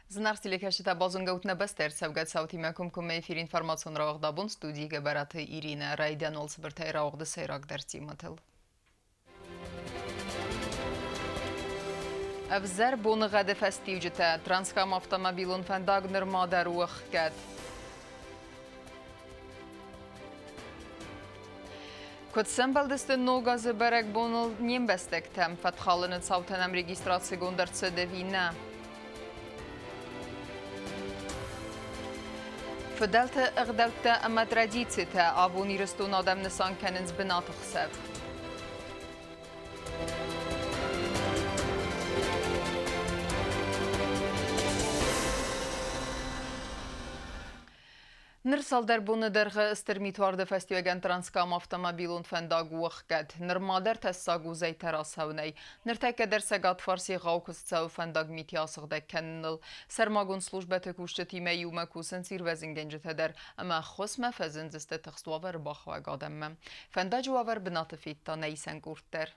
Зынаргъ телекӕсджытӕ, базонгӕ ут нӕ бӕстӕ ӕрцӕугӕ цаутимӕ комкоммӕ эфир информацион рауагъд абон, студийы Гӕбӕраты Иринӕ. Райдиан уал цыбыртӕй рауагъды сӕйрагдӕр темӕтыл. Ӕвзӕр боныгъӕды фӕстиуджытӕ. Транскам автомобилон фӕндаг нырма дӕр у ӕхгӕд. Куыд сӕмбӕлдысты Ног азы бӕрӕгбоныл не мбӕстӕгтӕ? Фӕткхалыны цаутӕн ӕм регистрацигонд ӕрцыд ӕви нӕ? Фыдӕлты ӕгъдӕуттӕ ӕмӕ традицитӕ абон Ирыстоны адӕм нысан кӕнынц бынаты хсӕв. Ныр цалдӕр боны дӕргъы стыр митуарды фӕстиуӕгӕн Транскам автомобилон фӕндаг у ӕхгӕд. Нырма дӕр тӕссаг у зӕйтӕ рацӕуынӕй. Ныртӕккӕ дӕр Цӕгатфарс егъау куыст цӕуы фӕндаг мити асыгъдӕг кӕныныл. Сӕрмагонд службӕты кусджытимӕ иумӕ кусынц ирвӕзынгӕнджытӕ дӕр ӕмӕ ӕххуысмӕ фӕзындзысты тыхст уавӕры бахауӕг адӕммӕ. Фӕндаджы уавӕр бынаты федта нӕ исӕн къорд дӕр.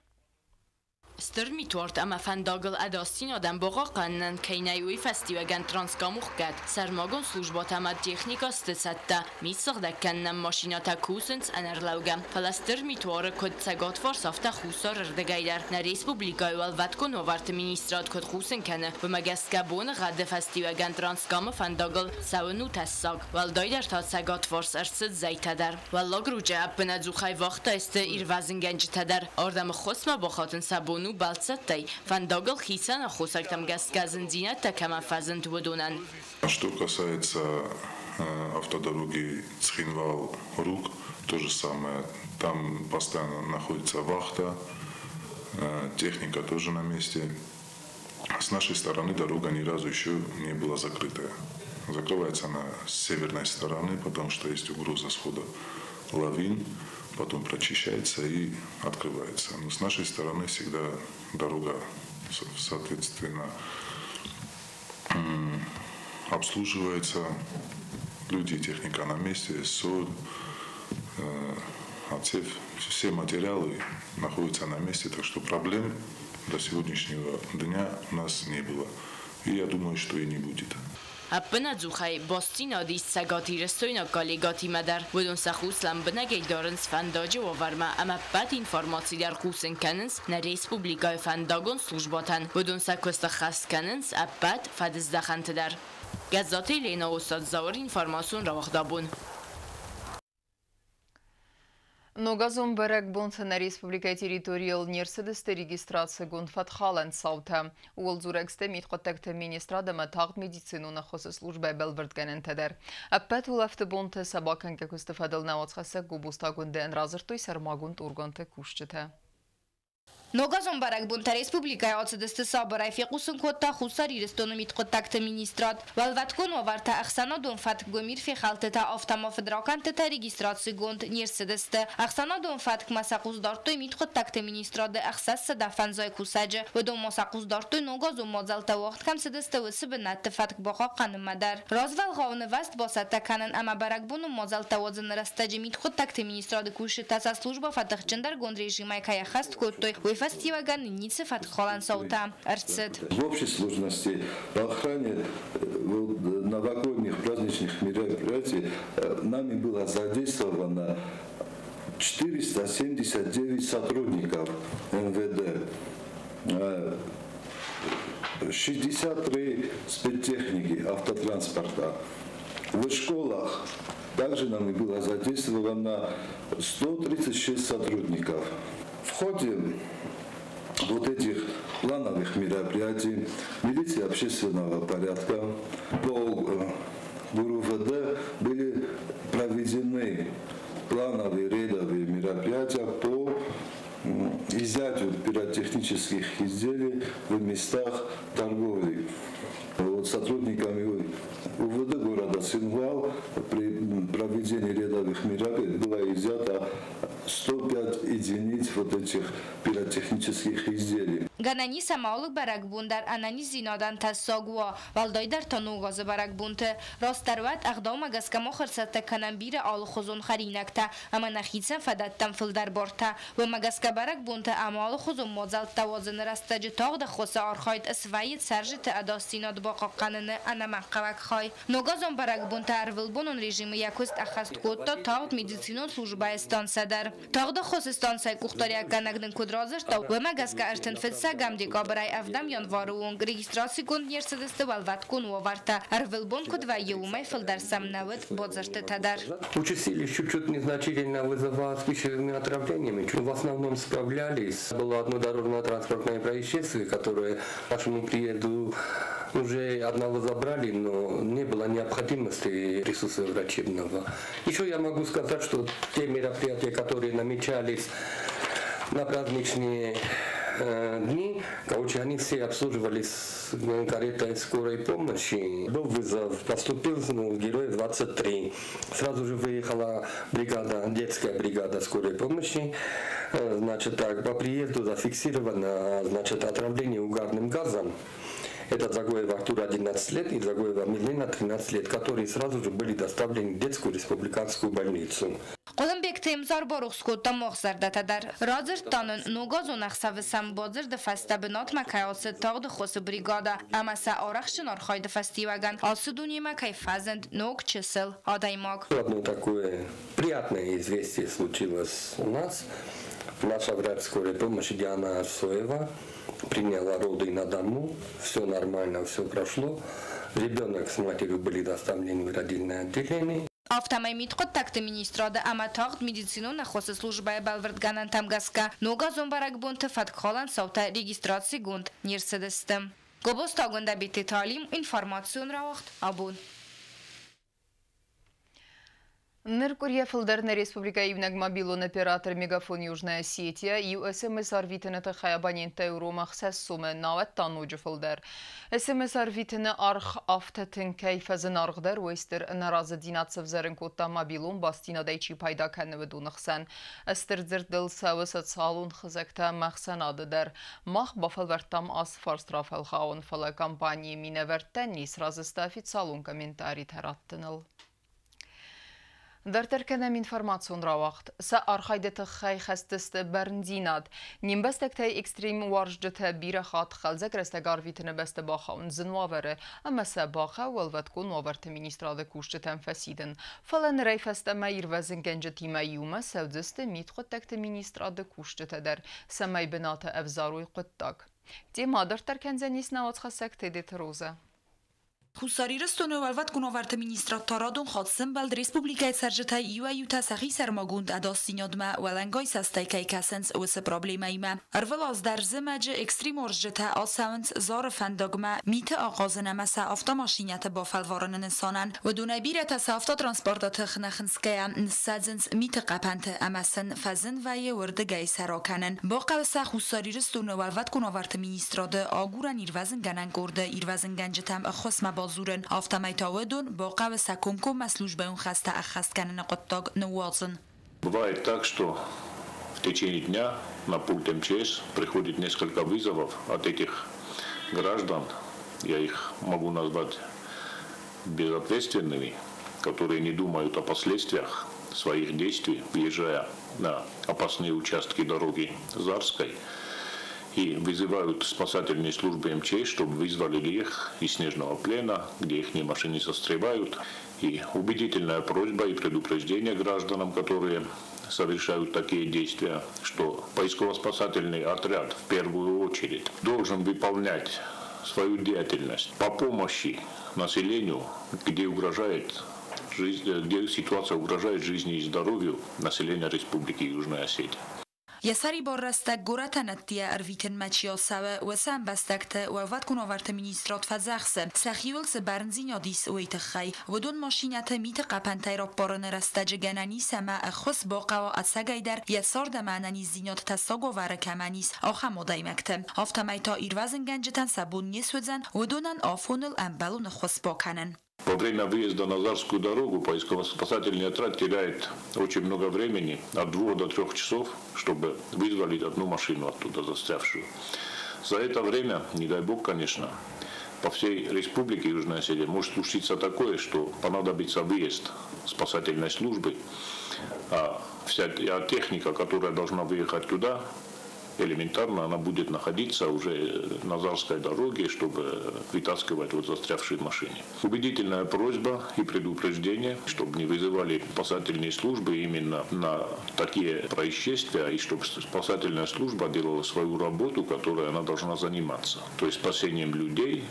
Стыр митуард ӕмӕ фӕндагыл ӕдасдзинадӕн бахъахъхъӕнынӕн кӕй нӕй, уый фӕстиуӕгӕн Транскам у хгӕд. Сӕрмагонд службӕтӕ ӕмӕ техникӕ сты цӕттӕ. Мит сыгъдӕг кӕнынӕн машинӕтӕ кусынц ӕнӕрлӕугӕ. Фӕлӕ стыр митуары куыд цӕгатварс, афтӕ хуссарырдыгӕй дӕр. Нӕ республикӕйы Уӕлвӕткон уавӕрты министрад куыд хъусын кӕны, уымӕ гӕсгӕ боныгъӕды фӕстиуӕгӕн Транскамы фӕндагыл цӕуын у тӕссаг. Уӕлдайдӕр та цӕгатварс ӕрцыд зӕйтӕ дӕр. Уӕллаг Ручъы ӕппынӕдзухӕй вахтӕй сты ирвӕзынгӕнджытӕ дӕр. Ардӕм ӕххуысмӕ бахатын сӕ бон у бӕлццӕттӕй, фӕндагыл хицӕн аххосӕгтӕм гӕсгӕ зындзинӕдтӕ кӕмӕ фӕзынд, уыдонӕн. Что касается автодороги Цхинвал-Рук, то же самое. Там постоянно находится вахта, техника тоже на месте. С нашей стороны дорога ни разу еще не была закрытая. Закрывается она с северной стороны, потому что есть угроза схода лавин, потом прочищается и открывается. Но с нашей стороны всегда дорога, соответственно, обслуживается, люди и техника на месте, соль, отсев, все материалы находятся на месте, так что проблем до сегодняшнего дня у нас не было. И я думаю, что и не будет. Ӕппынӕдзухӕй бастдзинад ис цӕгатирыстойнаг коллегӕтимӕ дӕр. Уыдон сӕ хъус лӕмбынӕгӕй дарынц фӕндаджы уавӕрмӕ ӕмӕ ӕппӕт информаци дӕр хъусын кӕнынц нӕ республикӕйы фӕндагон службӕтӕн. Уыдон сӕ куыст ӕххӕст кӕнынц ӕппӕт фӕдыздӕхӕнты дӕр. Гӕззаты Еленӕ, Осад Зауыр, информацион рауагъдабон. Ногазон бӕрӕгбонты нӕ республикӕйы территорийыл не рцыдысты регистрацигонд фӕткхалӕн цаутӕ. Ууыл дзурӕг сты мидхъуыддӕгты министрад ӕмӕ тагъд медицинон ӕххуысы службӕйы бӕлвырдгӕнӕнтӕ дӕр. Ӕппӕт улӕфты бонты сӕ бакӕнгӕ куысты фӕдыл нӕ уацхӕссӕг Гобозты Агуындӕн радзырдтой сӕрмагонд органты кусджытӕ. Ногазон бӕрӕгбонтӕ республикӕйы ацыдысты сабырӕй, фехъусын кодта Хуссар Ирыстоны мидхъуыддӕгты министрад. Уӕлвӕткон уавӕртӕ, ӕхсӕнадон фӕтк, гуымир фехӕлдтытӕ, афтӕ ма фыдракӕндтытӕ регистрацигонд не рцыдысты. Ӕхсӕнадон фӕткмӕ сӕ хъус дардтой мидхъуыддӕгты министрады 650 кусӕджы. Уыдон ма сӕ хъус дардтой ногазон мадзӕлттӕ уагъд кӕм цыдысты, уыцы бынӕтты фӕтк бахъахъхъӕнынмӕ дӕр. Развӕлгъау нывӕзт бацӕттӕ кӕнын ӕмӕ бӕрӕгбонон мадзӕлттӕ уадзыны рӕстӕджы мидхъуыддӕгты министрады кусджытӕ сӕ службӕ фӕтыхджындӕргонд режимӕй кӕй ӕххӕст кодтой, уый фӕстиуӕгӕн ницы фӕткхалӕн цаутӕ ӕрцыд. В общей сложности по охране новогодних праздничных мероприятий нами было задействовано 479 сотрудников МВД, 63 спецтехники автотранспорта. В школах также нами было задействовано 136 сотрудников. В ходе вот этих плановых мероприятий милиции общественного порядка по ГУРУВД были проведены плановые рейдовые мероприятия по изъятию пиротехнических изделий в местах торговли. Вот сотрудниками УВД города Цхинвал при проведении рядовых мероприятий было изъято 105 единиц вот этих пиротехнических изделий. Гӕнӕн ис ӕмӕ алы бӕрӕгбон дӕр ӕнӕниздзинадӕн тӕссаг уа, уӕлдайдӕр та Ног азы бӕрӕгбонты. Растдӕр уӕд ӕгъдаумӕ гӕсгӕ мах ӕрцӕттӕ кӕнӕм бирӕ алыхуызон хӕринӕгтӕ ӕмӕ нӕхицӕн фӕдӕттӕм фылдӕр бартӕ. Уымӕ гӕсгӕ бӕрӕгбонты ӕмӕ алыхуызон мадзӕлттӕ уадзыны рӕстӕджы тагъд ӕххуысы архайд свӕййы цӕрджыты ӕдасдзинад бахъахъхъӕныны ӕнӕмӕнгхъӕуӕг хай. Ногазон бӕрӕгбонты ӕрвылбонон режимы йӕ куыст ӕххӕст кодта тагъд медицинон службӕйы станцӕ дӕр. Тагъд ӕххуысы станцӕйы къухдариуӕггӕнӕг нын куыд радзырдта, уымӕ гӕсгӕ 31 декабрӕй 7 январы онг регистрацигонд не рцыдысты уӕлвӕткон уавӕртӕ. Ӕрвылбон куыд вӕййы, уымӕй фылдӕр сӕм нӕ уыд бадзырдтытӕ дӕр. Участились чуть-чуть незначительно вызова с пищевыми отравлениями. В основном справлялись. Было одно дорожно-транспортное происшествие, которое к нашему приезду уже одного забрали, но не было необходимости присутствия врачебного. Еще я могу сказать, что те мероприятия, которые намечались на праздничные дни, короче, они все обслуживались каретой скорой помощи. Был вызов, поступил, ну, Герой 23. Сразу же выехала бригада, детская бригада скорой помощи. Значит, так, по приезду зафиксировано, значит, отравление угарным газом. Это Дзагоева Артур 11 лет и Дзагоева Милена 13 лет, которые сразу же были доставлены в детскую республиканскую больницу. Хъуылымбегты Эмзар барухс кодта мах зӕрдӕтӕ дӕр. Радзырдта нын, ногазон ӕхсӕвы сӕм бадзырды фӕстӕ бынатмӕ кӕй ацыд тагъд ӕххуысы бригадӕ ӕмӕ сӕ арӕхстджын архайды фӕстиуӕгӕн ацы дунемӕ кӕй фӕзынд ног чысыл адӕймаг. Одно такое приятное известие случилось у нас. Наша врач скорой помощи Диана Арсоева приняла роды на дому. Все нормально, все прошло. Ребенок с матерью были доставлены в родильное отделение. Афтӕмӕй мидхъуыддӕгты министрады ӕмӕ тагъд медицинон ӕххуысы службӕйы бӕлвырдгӕнӕнтӕм гӕсгӕ ногазон бӕрӕгбонты фӕткхалӕн цаутӕ регистрацигонд не рцыдысты. Гобозты Агуындӕ, Бететы Алим, информацион рауагъд «Абон». Ныр къуырийӕ фылдӕр нӕ республикӕйы иунӕг мобилон оператор «Мегафон Южная Осетия» иу СМС арвитыны тыххӕй абоненттӕй уромы 6 сомы, науӕд та ноджы фылдӕр. СМС арвитыны аргъ афтӕ тынг кӕй фӕзынаргъдӕр, уый стыр ӕнӕразыдзинад сӕвзӕрын кодта мобилон бастдзинадӕй чи пайда кӕны, уыдоны хсӕн. Стыр дзырд ыл цӕуы социалон хызӕгтӕ ӕмӕ ӕхсӕнады дӕр. Мах бафӕлвӕрдтам ацы фарст рафӕлгъауын, фӕлӕ компанийы минӕвӕрттӕ не сразы сты официалон комментаритӕ раттыныл. Дарддӕр кӕнӕм информацион рауагъд. Сӕ архайды тыххӕй хӕсдзысты бӕрндзинад. Не мбӕстӕгтӕй экстрим уарзджытӕ бирӕ хатт хъӕлдзӕг рӕстӕг арвитыны бӕсты бахауынц зын уавӕры ӕмӕ сӕ бахъӕуы уӕлвӕткон уавӕрты министрады кусджытӕм фӕсидын. Фӕлӕ нырӕй фӕстӕмӕ ирвӕзынгӕнджытимӕ иумӕ цӕудзысты мидхъуыддӕгты министрады кусджытӕ дӕр, цӕмӕй бынаты ӕвзарой хъуыддаг. Темӕ дарддӕр кӕндзӕнис нӕ уацхӕссӕг Тедеты Розӕ. Хуссар Ирыстоны Уӕлвӕткон уавӕрты министрад та радон хатт сӕмбӕлд, республикӕйы цӕрджытӕй иуӕй-иутӕ сӕхи сӕрмагонд ӕдасдзинадмӕ уӕлӕнгай цӕстӕй кӕй кӕсынц, уыцы проблемӕимӕ. Ӕрвылаз дӕр зымӕджы экстримуарзджытӕ ацӕуынц Зары фӕндагмӕ миты ахъазын ӕмӕ сӕ автомашинӕты бафӕлварыны нысанӕн. Уыдонӕй бирӕтӕ сӕ автотранспорты тых нӕ хынцгӕйӕ ныссӕдзынц миты хъӕпӕнты ӕмӕ сын фӕзын вӕййы уырдыгӕй сӕ ракӕнын. Бахъӕуы сӕ Хуссар Ирыстоны Уӕлвӕткон уавӕрты министрады агурӕн-ирвӕзынгӕнӕн къорды ирвӕзынгӕнджытӕм ӕххуысмӕ бадзурын, афтӕмӕй та уыдон бахъӕуы сӕ комкоммӕ службӕйон хӕстӕ ӕххӕст кӕныны хъуыддаг ныууадзын. Бывает так, что в течение дня на пульт МЧС приходит несколько вызовов от этих граждан, я их могу назвать безответственными, которые не думают о последствиях своих действий, въезжая на опасные участки дороги Зарской, и вызывают спасательные службы МЧС, чтобы вызволили их из снежного плена, где их машины застревают. И убедительная просьба и предупреждение гражданам, которые совершают такие действия, что поисково-спасательный отряд в первую очередь должен выполнять свою деятельность по помощи населению, где ситуация угрожает жизни и здоровью населения Республики Южная Осетия. Йӕ сӕрибар рӕстӕг горӕтӕн ӕддейӕ ӕрвитынмӕ чи ацӕуы, уыцы ӕмбӕстӕгты Уӕлвӕткон уавӕрты министрад фӕдзӕхсы, сӕхиуыл цы бӕрндзинад ис, уый тыххӕй. Уыдон машинӕты миты хъӕпӕнтӕй раппарыны рӕстӕджы гӕнӕн ис ӕмӕ ӕххуыс бахъӕуа ӕцӕгӕйдӕр йӕ цард ӕмӕ ӕнӕниздзинад тӕссаг уавӕры кӕмӕн ис, ахӕм адӕймӕгты. Афтӕмӕй та ирвӕзынгӕнджытӕн сӕ бон не суыдзӕн уыдонӕн афоныл ӕмбӕлон ӕххуыс бакӕнын. Во время выезда на Зарскую дорогу поисково-спасательный отряд теряет очень много времени, от 2 до 3 часов, чтобы вызволить одну машину оттуда застрявшую. За это время, не дай бог, конечно, по всей республике Южная Осетия может случиться такое, что понадобится выезд спасательной службы, а вся техника, которая должна выехать туда, элементарно она будет находиться уже на Зарской дороге, чтобы вытаскивать вот застрявшие машины. Убедительная просьба и предупреждение, чтобы не вызывали спасательные службы именно на такие происшествия, и чтобы спасательная служба делала свою работу, которой она должна заниматься. То есть спасением людей,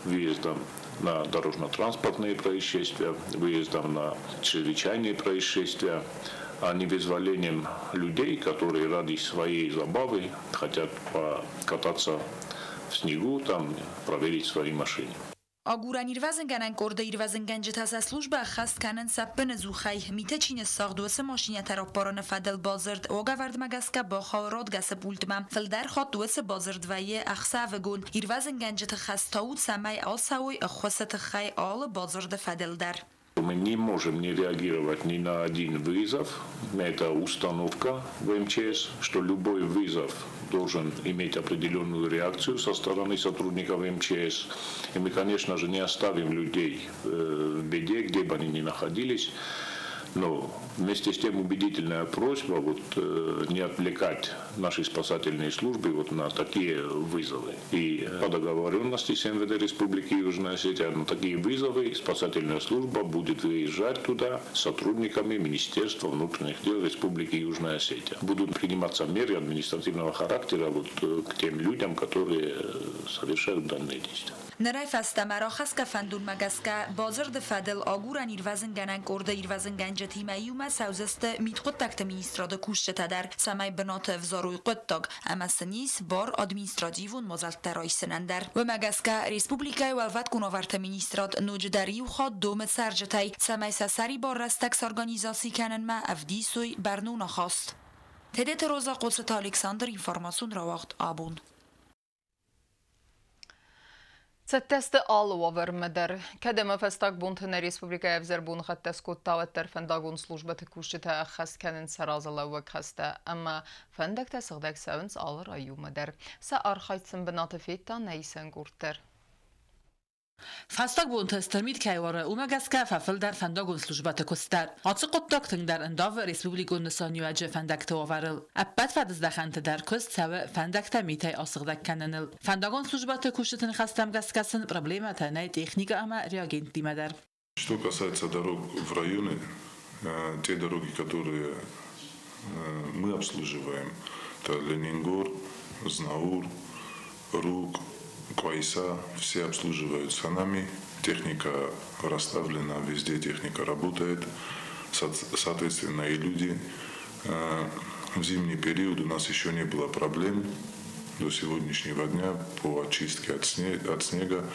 выездом на дорожно-транспортные происшествия, выездом на чрезвычайные происшествия, а не вызволением людей, которые ради своей забавы хотят покататься в снегу, там, проверить свои машины. Агурӕн ирвӕзынгӕнӕн къорды ирвӕзынгӕнджытӕ сӕ службӕ ӕххӕст кӕнынц ӕппынӕдзухӕй. Митӕ чи ныссагъд, уыцы машинӕтӕ раппарыны фӕдыл бадзырд уагӕвӕрдмӕ гӕсгӕ бахауы радгӕсы пультмӕ. Фылдӕр хатт уыцы бадзырд вӕййы ӕхсӕвыгон. Ирвӕзынгӕнджыты хӕс та у, цӕмӕй ацӕуой ӕххуысы тыххӕй алы бадзырды фӕдыл дӕр. Мы не можем не реагировать ни на один вызов. Это установка в МЧС, что любой вызов должен иметь определенную реакцию со стороны сотрудников МЧС. И мы, конечно же, не оставим людей в беде, где бы они ни находились. Но вместе с тем убедительная просьба вот, не отвлекать наши спасательные службы вот на такие вызовы. И по договоренности с МВД Республики Южная Осетия на такие вызовы спасательная служба будет выезжать туда с сотрудниками Министерства внутренних дел Республики Южная Осетия. Будут приниматься меры административного характера вот, к тем людям, которые совершают данные действия. Нырӕй фӕстӕмӕ рахӕсгӕ фӕндонмӕ гӕсгӕ бадзырды фӕдыл агурӕн ирвӕзынгӕнӕн къорды ирвӕзынгӕнджытимӕ иумӕ цӕудзысты мидхъуыддӕгты министрады кусджытӕ дӕр, цӕмӕй бынаты ӕвзарой хъуыддаг ӕмӕ сын ис бар административон мадзӕлттӕ райсынӕн дӕр. Уымӕ гӕсгӕ республикӕйы уӕлвӕткон уавӕрты министрад ноджыдӕр иу хатт домы цӕрджытӕй, цӕмӕй сӕ сӕрибар рӕстӕг сорганизаци кӕнынмӕ ӕвдисой бӕрнон ахаст. Тедеты Роза, Хъоцыты Александр, информацион рауагъд Абон. Цӕттӕ сты алы уавӕрмӕ дӕр. Кӕд ӕмӕ фӕстаг бонты нӕ республикӕйы ӕвзӕр боныгъӕдтӕ скодта, уӕддӕр фӕндагон службӕты кусджытӕ ӕххӕст кӕнынц сӕ разылӕууӕг хӕстӕ ӕмӕ фӕндӕгтӕ сыгъдӕг цӕуынц алы районмӕ дӕр. Сӕ архайд сын бынаты федта нӕ исӕн къорд дӕр. Фӕстаг бонты стыр мит кӕй уары, уымӕ гӕсгӕ фӕфылдӕр фӕндагон службӕты куыст дӕр. Ацы хъуыддаг тынгдӕр ӕндавы республикон нысаниуӕджы фӕндӕгты уавӕрыл. Ӕппӕт фӕдыздӕхӕнты дӕр куыст цӕуы фӕндӕгтӕ митӕй асыгъдӕг кӕныныл. Фӕндагон службӕты кусджыты ныхӕстӕм гӕсгӕ сын проблемӕтӕ нӕй техникӕ ӕмӕ реагенттимӕ дӕр. Что касается дорог в районе, те дороги, которые мы обслуживаем, это Ленингор, Знаур, Рук, Квайса, все обслуживаются нами. Техника расставлена, везде техника работает, соответственно и люди. В зимний период у нас еще не было проблем до сегодняшнего дня по очистке от снега.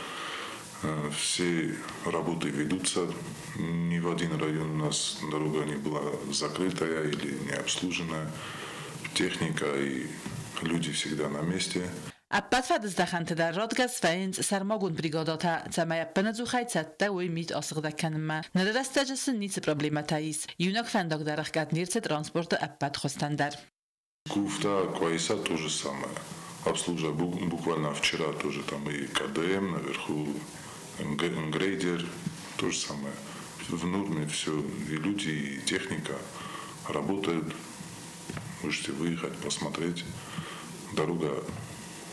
Все работы ведутся. Ни в один район у нас дорога не была закрытая или не обслуженная. Техника и люди всегда на месте. Ӕппӕт фӕдыздӕхӕнты дӕр радгӕс вӕййынц сӕрмагонд бригадӕтӕ, цӕмӕй ӕппынӕдзухӕй цӕттӕ уой мит асыгъдӕг кӕнынмӕ. Ныры рӕстӕджы сын ницы проблемӕтӕ ис. Иунӕг фӕндаг дӕр ӕхгӕд не рцыд транспорты ӕппӕт хуызтӕн дӕр. Куфта, Куайса то же самое. Обслуживаю буквально вчера тоже там и КДМ наверху, грейдер, то же самое. В норме все, и люди, и техника работают. Можете выехать, посмотреть. Дорога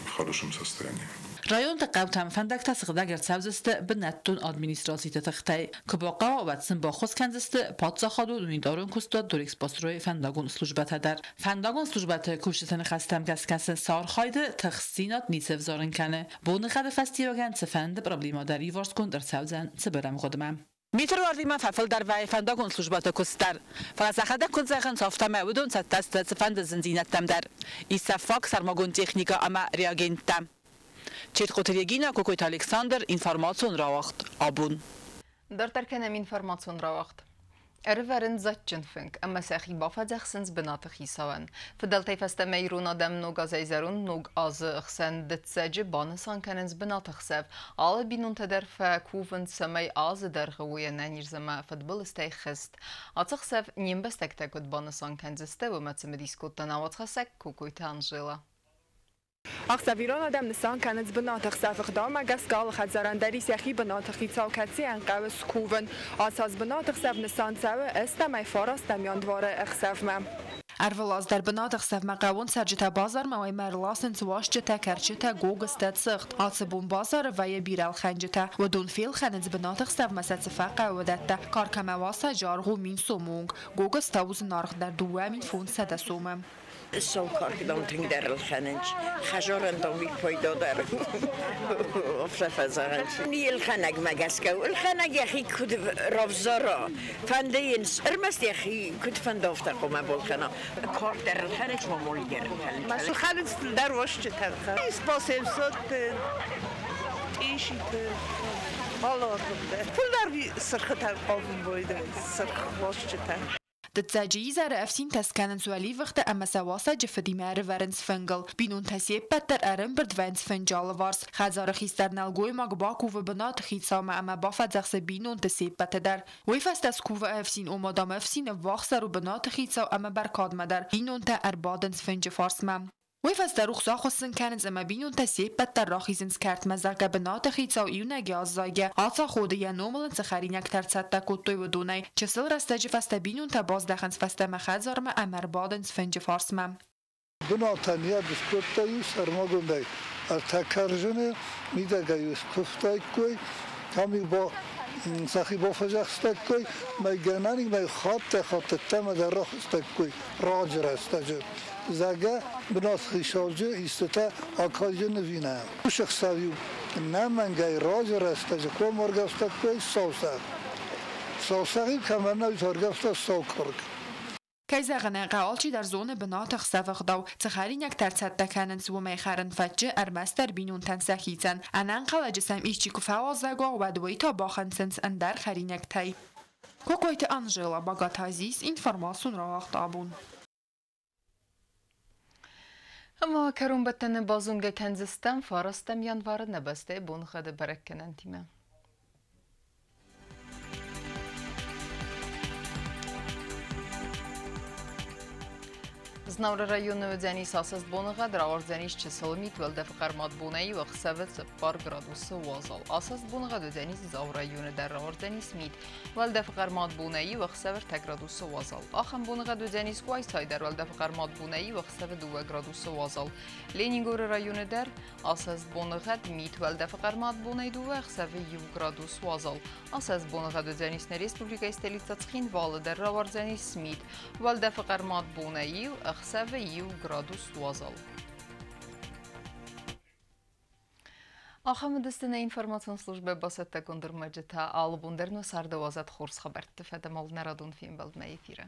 в хорошем состоянии. Районты хъӕутӕм фӕндӕгтӕ сыгъдӕг ӕрцӕудзысты бынӕттон администрациты тыхтӕй. Куы бахъӕуа, уӕд сын баххуыс кӕндзысты паддзахадон унитарон куыстуат Дорэкспострой фӕндагон службӕтӕ дӕр. Фӕндагон службӕты кусджыты ныхӕстӕм гӕсгӕ сын сӕ архайды тыхстдзинад ницы ӕвзарын кӕны. Боныгъӕды фӕстиуӕгӕн цыфӕнды проблемӕ дӕр иуварсгонд ӕрцӕудзӕн цыбыр ӕмгъуыдмӕ. Метеорологимӕ фӕфылдӕр вӕййы фӕндагон службӕты куыст дӕр. Фӕлӕ сӕхӕдӕг куыд зӕгъынц, афтӕмӕй уыдон цӕттӕ сты цыфӕнды зындзинӕдтӕм дӕр. Ис сӕ фаг сӕрмагонд техникӕ ӕмӕ реагенттӕ. Четхъоты Регинӕ, Кокойты Александр, информацион рауагъд Абон. Дарддӕр кӕнӕм информацион рауагъд. Ӕрывӕрынц дзаджджын фынг ӕмӕ сӕхи бафӕдзӕхсынц бынаты хицауӕн. Фыдӕлтӕй фӕстӕмӕ ирон адӕм ног азӕй зӕронд ног азы хсӕн дыццӕджы банысан кӕнынц бынатыхсӕв. Алы бинонтӕ дӕр фӕкувынц, цӕмӕй азы дӕргъы уой ӕнӕниз ӕмӕ фыдбылызтӕй хызт. Ацы хсӕв не мбӕстӕгтӕ куыд банысан кӕндзысты, уымӕ цымыдис кодта нӕ уацхӕссӕг Кокойты Анжела. Ӕхсӕв ирон адӕм нысан кӕнынц бынатыхсӕв. Ӕгъдаумӕ гӕсгӕ алы хӕдзарӕн дӕр ис йӕхи бынатыхицау, кӕцыйӕн хъӕуы скувын. Ацы аз бынатыхсӕв нысан цӕуы 8-ӕмӕй 9 январы ӕхсӕвмӕ. Ӕрвылаз дӕр бынатыхсӕвмӕ хъӕууон цӕрджытӕ базармӕ уӕймӕ ӕрласынц уасджытӕ, кӕрчытӕ, гогызтӕ, цыхт. Ацы бон базары вӕййы бирӕ ӕлхӕнджытӕ. Уыдон фелхӕнынц, бынатыхсӕвмӕ сӕ цы фӕхъӕуы, уыдӕттӕ. Карк ӕмӕ уасӕджы аргъ у 1000 сомы онг. Гогыз та у зынаргъдӕр 2500 сомы. Сау карк дам тынгдӕр ӕлхӕнынц. Хӕзарӕн дам уый пайдадӕр. Афтӕ фӕзӕгъынц. Ӕлхӕнӕгмӕ гӕсгӕ у. Ӕлхӕнӕг йӕхи куыд равзара, фӕнды йын ӕрмӕст йӕхи куыд фӕнда, афтӕ хъуамӕ балхӕна. Карк дӕр ӕлхӕнынц, мамали дӕр ӕлхӕнынц. Ӕлхӕнынц фылдӕр уасджытӕ. Ис 700, тъиситы, алырдӕм дӕр. Фылдӕр сырхытӕ хъавын байдайынц, сырх уасджытӕ. Дыццӕджы изӕры ӕфсинтӕ скӕнынц уӕливыхтӕ ӕмӕ сӕ уасӕджы фыдимӕ ӕрывӕрынц фынгыл. Бинонтӕ се ппӕт дӕр ӕрӕмбырд вӕййынц фынджы алыварс. Хӕдзары хистӕр нӕлгоймаг бакувы бынатыхицаумӕ ӕмӕ бафӕдзӕхсы бинонты се ппӕты дӕр. Уый фӕстӕ скувы ӕфсин, ома дам ӕфсин ӕввахсдӕр у бынатыхицау ӕмӕ бӕркадмӕ дӕр. Бинонтӕ ӕрбадынц фынджы фарсмӕ. Уый фӕстӕ рухс ахуыссын кӕнынц ӕмӕ бинонтӕ се ппӕт дӕр рахизынц кӕртмӕ, зӕгъгӕ, бынатыхицау иунӕгӕй аззайгӕ, ацаходы йӕ номыл ын цы хӕринӕгтӕ ӕрцӕттӕ кодтой, уыдонӕй. Чысыл рӕстӕджы фӕстӕ бинонтӕ баздӕхынц фӕстӕмӕ хӕдзармӕ ӕмӕ ӕрбадынц фынджы фарсмӕ. Бынатӕн йӕ скодта иу сӕрмагондӕй ӕртӕ кӕрзыны, мидӕгӕй скуывтаиккой, там-иу сӕхи бафӕдзӕхстаиккой, мӕ гӕнӕн мӕ хаттӕй-хаттӕттӕмӕ дӕр рахызтаиккой раджы рӕстӕджы. Зӕгъгӕ, бынатхицауджы истытӕ акалджы нывинӕ. Уыцы хсӕв-иу нӕмӕнгӕй раджы рӕстӕджы хъом ӕргӕвстаиккой сау сӕгъ. Сау сӕгъ-иу кӕмӕн нӕ уыд, ӕргӕвста сау карк. Кӕй зӕгъын ӕй хъӕуы, алчидӕр зоны бынатыхсӕвы ӕгъдау. Цы хӕринӕгтӕ ӕрцӕттӕ кӕнынц, уымӕй хӕрын фӕтчы ӕрмӕстдӕр бинонтӕн сӕхицӕн. Ӕнӕнхъӕлӕджы сӕм исчи куы фӕуазӕг уа, уӕд уый та бахынцынц ӕндӕр хӕринӕгтӕй. Кокойты Анжела, Багаты Азиз, информацион рауагъд «Абон». Ӕмӕ кӕронбӕттӕны базонгӕ кӕндзыстӕм 9 январы нӕ бӕстӕйы боныгъӕды бӕрӕггӕнӕнтимӕ. Знауыры районы уыдзӕнис асӕст боныгъӕд, рауардзӕнис чысыл мит, уӕлдӕфы хъӕрмад бонӕй иу ӕхсӕвы 4 градусы уазал. Асӕст боныгъӕд уыдзӕнис Дзауы районы дӕр, рауардзӕнис мит, уӕлдӕфы хъӕрмад бонӕй иу ӕхсӕвы 3 градусы уазал. Ахӕм боныгъӕд уыдзӕнис Къуайсайы дӕр, уӕлдӕфы хъӕрмад бонӕй иу ӕхсӕвы 2 градусы уазал. Ленингоры районы дӕр асӕст боныгъӕд, мит, уӕлдӕфы хъӕрмад бонӕй 2 ӕхсӕвы 1 градус уазал. Асӕст боныгъӕд уыдзӕнис нӕ республикӕйы столицӕ Цхинвалы дӕр, рауардзӕнис мит, уӕлдӕфы хъӕрмад бонӕй иу ӕхсӕвы 1 градус уазал. Ахӕм уыдысты нӕ информацион службӕ бацӕттӕгонд ӕрмӕджытӕ. Алы бон дӕр нӕ царды уадзӕд хорз хабӕртты фӕдӕмал нӕ радон фембӕлдмӕ эфиры.